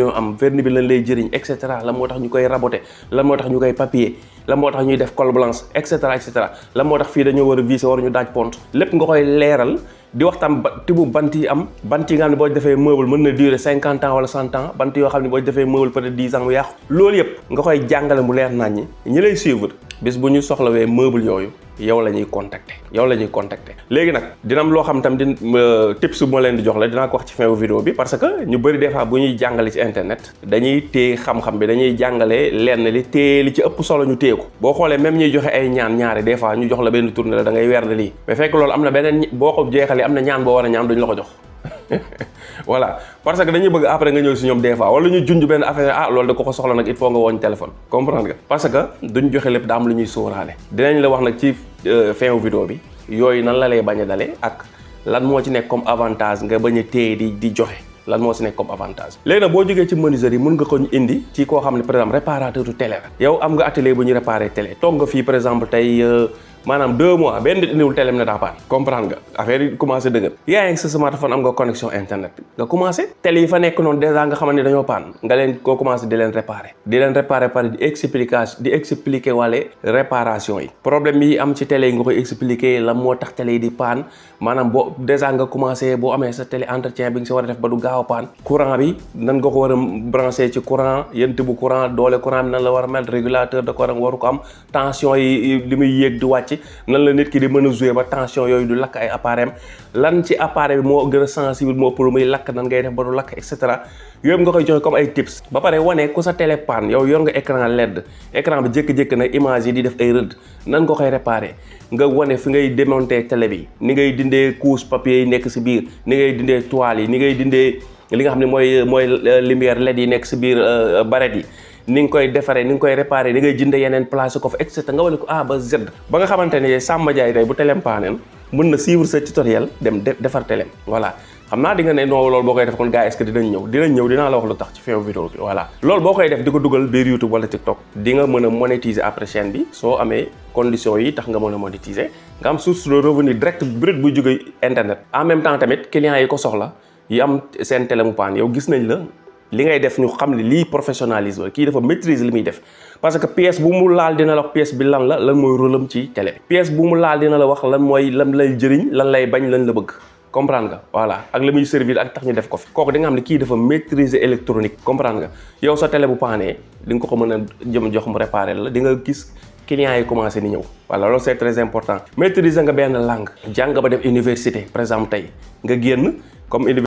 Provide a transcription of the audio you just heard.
ñoo am vernis bi lan lay jëriñ et cetera lan moo tax ñu koy raboter lan moo tax ñu koy papier lan moo tax ñuy def colle blanche et cetera lan moo tax fii dañoo war a visser war ñu daaj pont lépp nga koy leeral di waxtaan tibu bant yi am bant yi nga xam ne boo defee meuble mën na durer 50 ans wala 100 ans bant yoo xam ne boo defee meuble peut-être 10 ans mu yàqu loolu yëpp nga koy jàngale mu leer nañ ñi lay suivre bis bu ñu soxlawee meuble yooyu yow la ñuy contacter léegi nag dina am loo xam tam tips bu ma leen di jox la dinaa ko wax ci fin vidéo bi parce que ñu bëri des fois bu ñuy jàngale ci internet dañuy téye xam-xam bi dañuy jàngale lenn li téye li ci ëpp solo ñu téye ko boo xoolee même ñuy joxe ay ñaan ñaari des fois ñu jox la benn tournée la da ngay weer de lii mais fekk loolu am na beneen boo ko jeexalee am na ñaan boo war a ñaan duñu la ko jox voilà parce que dañuy bëgg après nga ñëw si ñoom des fois wala ñu junj benn affaire loolu da ko soxla nag il faut nga woñ téléphone comprendre nga parce que duñ joxe lépp daa am lu ñuy sóoraale dinañ la wax nag ci fin vidéo bi yooyu nan la lay bañ a dalee ak lan moo ci nekk comme avantage nga bañ a téye di joxe lan moo ci nekk comme avantage léegi nag boo jógee ci menuiserie yi mën nga ko indi ci koo xam ne par exemple réparateur du télé la yow am nga atelier bu ñu réparer télé toog nga fii par exemple tey maanaam 2 mois benn nit indiwul télé ne daa paan comprendre nga affaire yi commencé dëgër yaa ngi sa smartphone am nga connexion internet nga commencé télé yi fa nekk noonu dèjà nga xamante ne dañoo paan nga leen koo commencé di leen réparer par di expliquer wàlle réparation yi problème yi am ci télé yi nga koy expliquer lan moo tax télé yi di paan maanaam boo dèjà nga commencé boo amee sa télé entretien bi nga si war a def ba du gaaw a paan courant bi nan nga ko war a branché ci courant yent bu courant doole courant bi nan la war a mel régulateur da ko waru ko am tension yi li muy yéeg di wàcc nan la nit ki di mën a jouer ba tension yooyu du lakk ay appareil lan ci appareil bi moo gën a sensible moo pour muy lakk nan ngay def ba du lakk et cetera yooyu nga koy joxe comme ay tips ba pare wane ku sa télé panne yow yor nga écran LED écran bi jékki-jékki nag image yi di def ay rëdd nan nga koy réparer nga wane fi ngay démonter télé bi ni ngay dindee couche papier yi nekk si biir ni ngay dindee toile yi ni ngay dindee li nga xam ne mooy lumière LED yi nekk si biir barrette yi ni nga koy defaree ni nga koy réparer ni ngay jënd yeneen place ko fa et cetera nga wane ko A ba Z ba nga xamante ne Samba Ndiaye tey bu téléem paaneen mën na suivre sa tutoriel dem defar téléem voilà xam naa di nga ne non loolu boo koy def kon gars est-ce que dinañ ñëw dinaa la wax lu tax ci fin vidéo bi voilà loolu boo koy def di ko dugal biir YouTube wala TikTok di nga mën a monétiser après chaîne bi soo amee conditions yi tax nga mën a monétiser nga am source de revenu direct brut bu jóge internet en même temps tamit clients yi ko soxla yi am seen télé mu paan yow gis nañ la li ngay def ñu xam ne lii professionnalisme kii dafa maîtriser li muy def parce que pièce bu mu laal dina la wax pièce bi lan mooy rôle am ci télé pièce bu mu laal dina la wax lan lay jëriñ lan lay bañ lan la bëgg comprendre nga voilà ak la muy servir ak tax ñu def ko fi kooku di nga xam ne kii dafa maîtriser électronique comprendre nga yow sa télé bu paanee di nga ko mën a jëm jox mu réparer la di nga gis clients yi commencé ni ñëw voilà loolu c'est très important maîtriser nga benn langue jàng ba def université par exemple tey nga génn comme